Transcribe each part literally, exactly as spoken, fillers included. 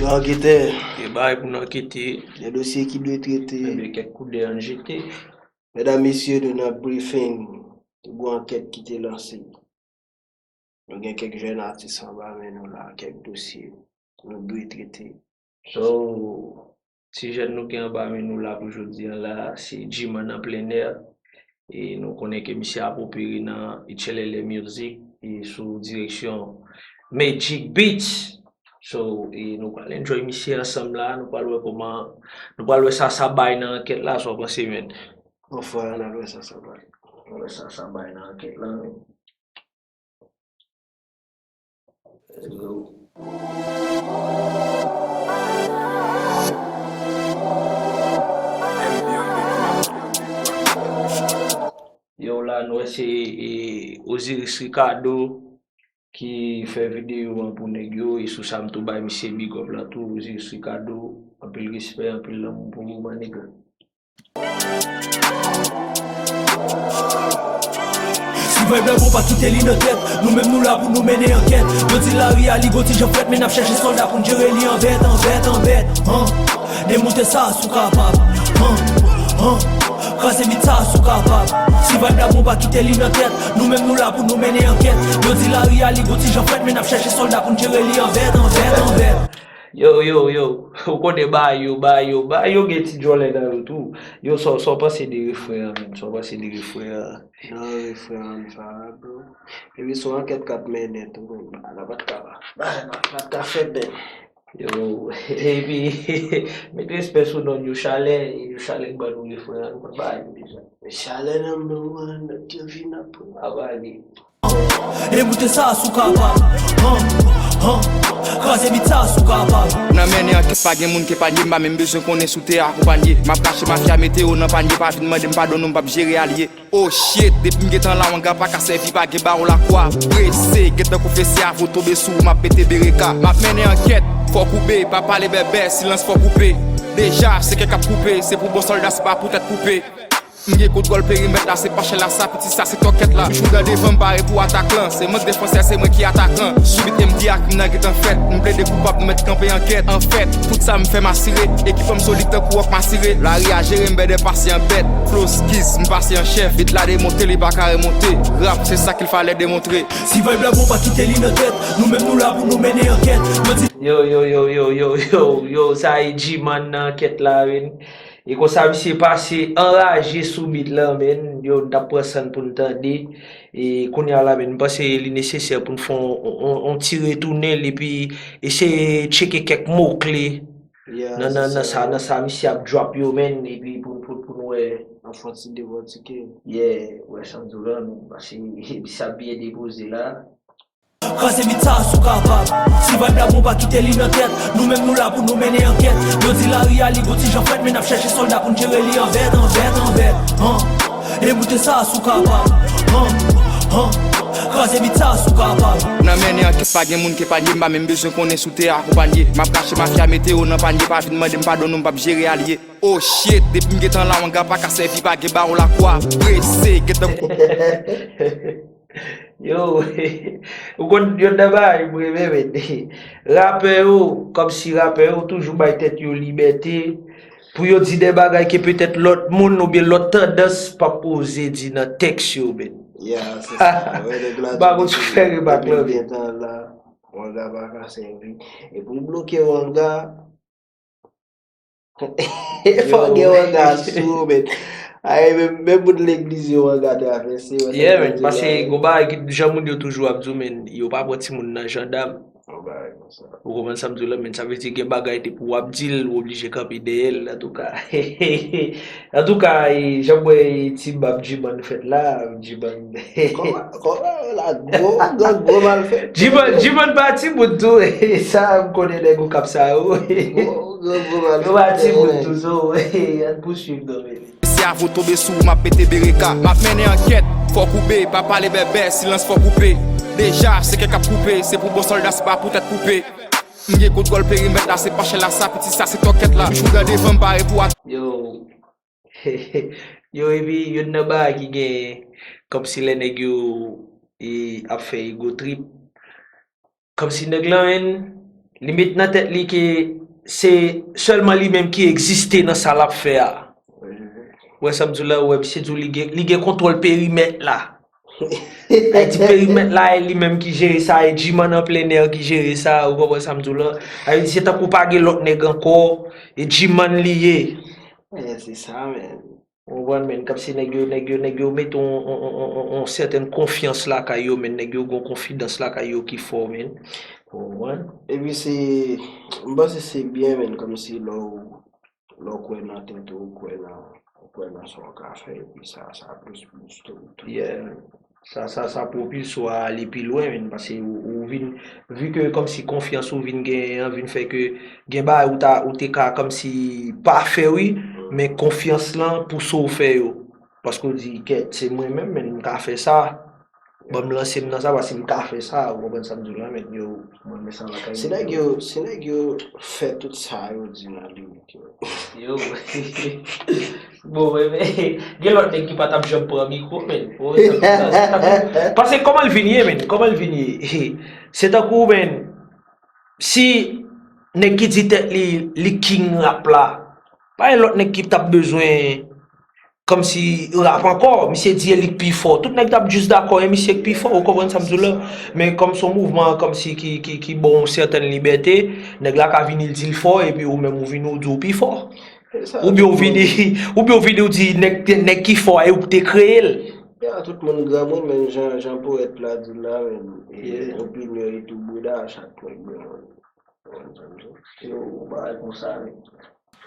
Anketè. Gen bagay pou n ankete. Gen dosye ki dwe trete. Ebyen, kèk koudè ann jete. Medam, mesye, nou nan briefing. Te gen yon ankèt ki te lanse. Nou gen kèk jèn atis anba men nou la, kèk dosye nou dwe trete. So, ti jèn nou gen anba men nou la pou jodi a la, se G-Man an plenè. E nou konnen ke misye ap opere nan Ichelele Music e sou direksyon Magic Beats. So, e nou pral enjoy misye ansanm la, nou pral wè kòman, nou pral wè sa sa bay nan ankèt la, sa w panse, men? Anfwa, n al wè sa sa bay. N al wè sa sa bay nan ankèt la, men. Let's go. Yo, la, nou wè se, e, Osiris Ricardo ki fè videyo an pou nèg yo, e sou sa m tou bay misye big up la tou, Osiris Ricardo, anpil respè, anpil lanmou pou ou, my nigga. Si vibe la bon, pa kite li nan tèt. Nou menm nou la pou nou mennen ankèt. Yo di lari a li gon ti jan frèt, men n ap chèche sòlda pou n jere li an vèt, an vèt, an vèt. Han. Demoute sa si w kapab. Han, han. Kraze bit sa si w kapab. Si vibe la bon, pa kite li nan tèt. Nou menm nou la pou nou mennen ankèt. Yo di lari a li gon ti jan frèt, men n ap chèche sòlda pou n jere li an vèt, an vèt, an vèt. Yo, yo, yo, ou konnen bagay yo, bagay yo, bagay yo gen ti djòlè nan yo tou. Yo, sa w, sa w panse de refren an menm? Sa w panse de refren an? Non, refren an m pa, bro. Epi se yon ankèt k ap mennen tou, men bagay la pa t ka, bagay la pa t ka fèt, men. Yo, epi, met respè sou non New Chalè, e New Chalè k ban nou refren an, nou konn bagay yo deja. Chalè nan men w, nèg yo vin ap pran. Aba li. Demoute sa si w kapab. Han, han. Kraze bit sa si w kapab. Nan mennen ankèt, pa gen moun k epanye, m pa menm bezwen konnen si w te akonpanye. M ap rache mafya, mete yo nan panye, pa vin mande m padon non, m p ap jere alye. Oh shit, depi m gentan la, wanga pa ka sèvi, pa gen bawo lakwa. Prese, gentan konfese, avan w tonbe sou ou, m ap pete bereka. M ap mennen ankèt, fò koupe, pa pale bèbè, silans fò koupe. Deja, se kè k ap koupe, se pou bon sòlda, se pa pou tèt koupe. M gen kontwòl perimèt la, se pa chè la, sa piti, sa se tòkèt la. Jou dan devan m pare pou atak lan, se mank defansè, se mwen ki atakan. Sou bit M D ak m nan gentan fèt, m plede koupab, nou mèt kanpe ankèt. Anfèt, tout sa m fè m asire, ekip an m solid tankou wòk m asire. Lari a jere m bèdè pase an bèt, flow skiz, m pase an chèf. Bit la demonte, li pa ka remonte. Rap, c'est ça qu'il fallait démontrer. Si vibe la bon, pa kite li nan tèt. Nou menm nou la pou nou mennen ankèt. Yo di Yo, yo, yo, yo, yo, yo, yo, sa e G-Man nan ankèt la, men. E konsa misye pase anraje sou bit lan, men. Yo, n t ap pran san n pou n tande. E kounye a la, men, m panse li nesesè pou n fè on, on, on ti retounen l epi eseye tcheke kèk mo kle nan, nan, nan sa, nan sa misye ap drop yo, men, epi pou, pou, pou n wè. Anfòt si devòtike. Yeah, wè sa m di w la, men, paske misye ap byen depoze la. Kraze bit sa si w kapab. Si vibe la bon, pa kite li nan tèt. Nou menm nou la pou nou mennen ankèt. Yo di lari a li gon ti jan frèt, men n ap chèche sòlda pou n jere li an vèt, an vèt, an vèt. Han. Demoute sa si w kapab. Han, han. Kraze bit sa si w kapab. Nan mennen ankèt, pa gen moun k epanye, m pa menm bezwen konnen si w te akonpanye. M ap rache mafya, mete yo nan panye, pa vin mande m padon non, m p ap jere alye. Oh shit, depi m gentan la, wanga pa ka sèvi, pa gen bawo lakwa. Prese, gentan. Yo, ou konn youn nan bagay m renmen, men, rapè yo, kòmsi rapè yo toujou bay tèt yo libète pou yo di de bagay ke petèt lòt moun oubyen lòt tandans p ap oze di nan tèks yo, men. Yeah, se sa. Wè, nèg la di, m pa konn si w fè remak lan, men. Depi m gentan la, wanga pa ka sèvi. E pou l bloke wanga, fò gen wanga sou ou, men. Ay, menm, menm moun legliz yo wanga travèse, wè sa m vle di la. Yeah, men, paske gon bagay ki, jan moun yo toujou ap di w, men, yo pa pran timoun nan jandam. Yon bagay konsa. Ou konprann sa m di w la, men, sa vle di gen bagay depi w ap di l, ou oblije kanpe dèyè l, antouka. Antouka, e, jan m wè, e, ti bab G-Man fèt la, G-Man. Kòman, kòman la, gwo, gwo, gwo malfèt. G-Man, G-Man pa timoun tou, sa m konnen nèg Okap sa yo. Gwo, gwo, gwo malfèt. Yo pa timoun tou, so, ann pouswiv non, men. Se avan w tonbe sou ou, m ap pete bereka. M ap mennen ankèt, fò koupe, pa pale bèbè, silans fò koupe. Deja, se kè k ap koupe, se pou bon sòlda, se pa pou tèt koupe. M gen kontwòl perimèt la, se pa chè la, sa piti, sa se tòkèt la. Jou dan devan m pare pou at- Yo, yo, epi youn nan bagay ki genyen, kòmsi lè nèg yo, e, ap fè ego trip, kòmsi nèg lan, menn, Li met nan tèt li ke se sèlman li menm ki egziste nan sa l ap fè a. Ou wè sa m di w la, ou wè misye di w li gen, li gen kontwòl perimèt la. Sa vle di perimèt la, e li menm ki jere sa, e G-Man an plen nè ki jere sa, ou konprann sa m di w la? Sa vle di se tankou pa gen lòt nèg ankò, e G-Man li ye. Yeah, se sa, man. Ou konprann, men, kòmsi nèg yo, nèg yo, nèg yo mete yon, yon, yon, yon, yon sètèn konfyans lakay yo, men, nèg yo gen yon konfidans lakay yo ki fò, men. Ou konprann? Epi se, m panse se byen, men, kòmsi lè w, lè w kwè nan tèt ou, ou kwè nan, ou kwè nan sa w ka fè, epi sa, sa plis, plis tou, tou. Yeah. Sa, sa, sa pwopilse w a ale pi lwen, men, paske ou, ou vin, vi ke kòmsi konfyans ou vin genyen an, vin fè ke gen bagay ou ta, ou te ka kòmsi pa fè, wi, men konfyans lan pouse w fè yo. Paske w di, kèt, se mwen menm, men, m ka fè sa. Ban m lanse m nan sa, paske m ka fè sa, ou konprann sa m di w la, men, yo, mwen, men sa lakay Se nèg yo, se nèg yo fè tout sa yo di nan lirik yo. Yo, bon, men, men, gen lòt nèg ki pa t ap janm pran mikwo, men. Paske kòman l vin ye, men? Kòman l vin ye? Se tankou, men, si nèg ki di tèt li, li king rap la, pa gen lòt nèg ki t ap bezwen kòmsi rap ankò, misye di e li k pi fò. Tout nèg t ap jis dakò e misye k pi fò, ou konprann sa m di w la? Men kòm se yon mouvman kòmsi ki, ki, ki ba w yon sètèn libète, nèg la ka vini l di l fò, epi ou menm ou vini ou di w pi fò. Oubyen ou vini, oubyen ou vini ou di nèg, nèg ki fò a e ou k te kreye l. Ya, tout moun granmoun, men jan, jan powèt la di l la, men, e, opinyon e tou bouda, chak nèg granmoun. Yo, yon bagay konsa, men.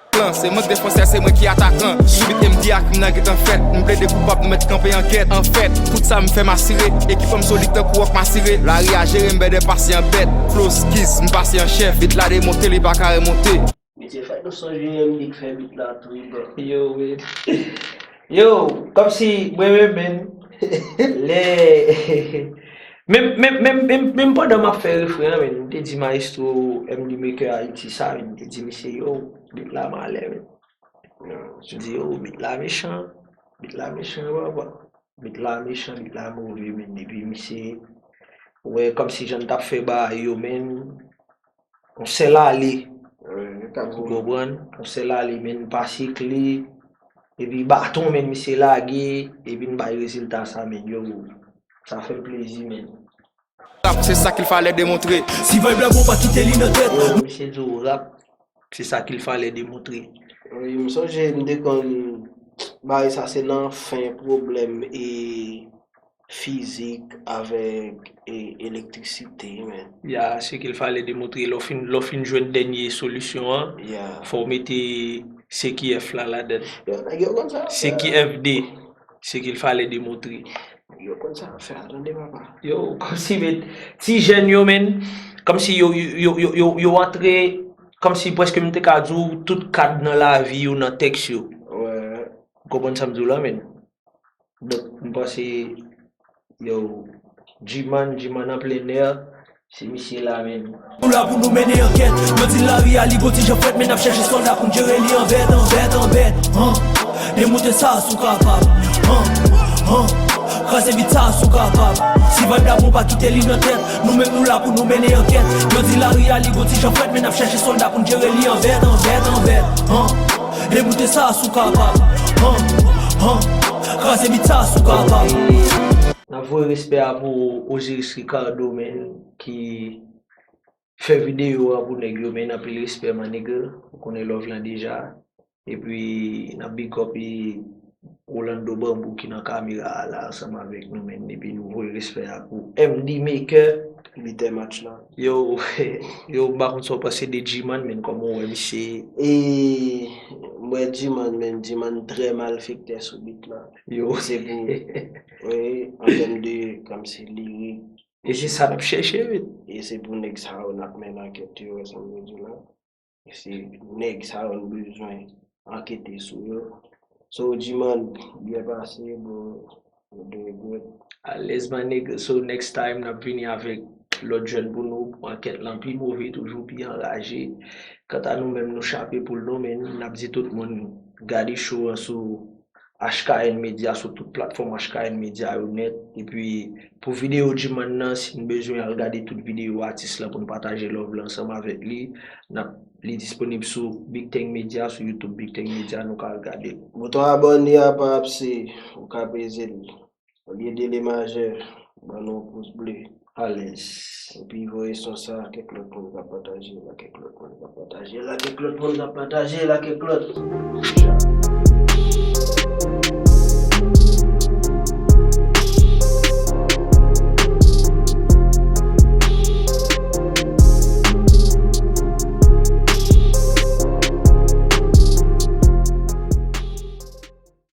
Plan, se mwen k defansè, se mwen ki atakan. Sou bit M D ak m nan gentan fèt. M plede koupab, nou mèt kanpe ankèt. Anfèt, tout sa m fè m asire. Ekip an m solid tankou wòk m asire. Lari a jere m bèdè pase an bèt. Flow skis, m pase an chèf. Bit la demonte, li pa ka remonte. Mesye, fè nou sonje M D k fè bit la tou, bro. Yo, men. Yo, kòmsi, mwen menm, men, lè, menm, menm, menm, menm, menm pandan m ap fè refren an, men, m te di maestro M D Maker Haiti sa, men, m te di misye, yo, bit la malè, men. M di, yo, bit la mechan, bit la mechan, papa. Bit la mechan, bit la move, men, epi misye, wè, kòmsi jan l t ap fè bagay yo, men, yon sèl ale. Ou konprann? Yon sèl ale, men, pase kle, epi baton, men, misye lage, epi n bay rezilta sa, men, yo, sa fè m plezi, men. Rap, c'est ça qu'il fallait démontrer. Si vibe la bon, pa kite li nan tèt. Misye di w rap, c'est ça qu'il fallait démontrer. Wi, m sonje m te konn bay sa se nan fen pwoblèm e fizik avèk e elektrisite, men. Ya, ce qu'il fallait démontrer, lè w fin, lè w fin jwenn dènye solisyon an, Ya. Fò w mete C Q F la ladan. Yo, nèg yo konn sa. C Q F D, ce qu'il fallait démontrer. Yo konn sa ap fè a, tande papa. Yo, kòmsi, men, ti jèn yo, men, kòmsi yo, yo, yo, yo, yo, yo antre, kòmsi prèske m te ka di w, tout kad nan lavi yo nan tèks yo. Wè. Ou konprann sa m di w la, men? Donk, m panse, yo, G-Man, G-Man an plen nè, se misye la, men. Nou la pou nou mennen ankèt. Yo di lari a li gon ti jan frèt, men n ap chèche sòlda pou n jere li an vèt, an vèt, an vèt. Han. Demoute sa si w kapab. Han. Han. Kraze bit sa si w kapab. Si vibe la bon, pa kite li nan tèt. Nou menm nou la pou nou mennen ankèt. Yo di lari a li gon ti jan frèt, men n ap chèche sòlda pou n jere li an vèt, an vèt, an vèt. Han. Demoute sa si w kapab. Han. Han. Kraze bit sa si w kapab. N ap voye respè a pou Osiris Ricardo, men, ki fè videyo a pou nèg yo, men, anpil respè, my nigga. Ou konnen love lan deja. Epi, n ap big up e Rolando Bambou ki nan kamera a la ansanm avèk nou, men, epi nou voye respè a pou M D Maker. Bitè match la. Yo, yo, m pa konn sa w panse de G-Man, men, kòman w wè misye? E, m wè G-Man, men G-Man trè malfektè sou bit la. Yo. Se pou, wi, an tèm de, kòmsi lirik. E se sa n ap chèche, wi. E se pou nèg sa yo n ap mennen ankèt yo, wè sa m vle di la. Se nèg sa yo n bezwen ankete sou yo. So, G-Man, byen pase, bro. Doing good. Alèz, my nigga. So, next time, n ap vini avèk lòt jèn pou nou, pou ankèt lan pi move, toujou pi anraje. Kanta nou menm, nou chape poul nou, men n ap di tout moun, gade show an sou H K N Media sou tout platfòm H K N Media yo nèt. Epi pou videyo Djiman nan, si n bezwen al gade tout videyo atis lan pou n pataje love lan ansanm avèk li, n ap, li disponib sou Big Tank Media, sou YouTube Big Tank Media, nou ka al gade l. Bouton abòne a pa ap se, ou ka peze l. Olye de le majè, ban nou yon pous ble. Alèz. Epi voye son sa a kèk lòt moun ka pataje l, a kèk lòt moun ka pataje l, a kèk lòt moun ka pataje l, a kèk lòt.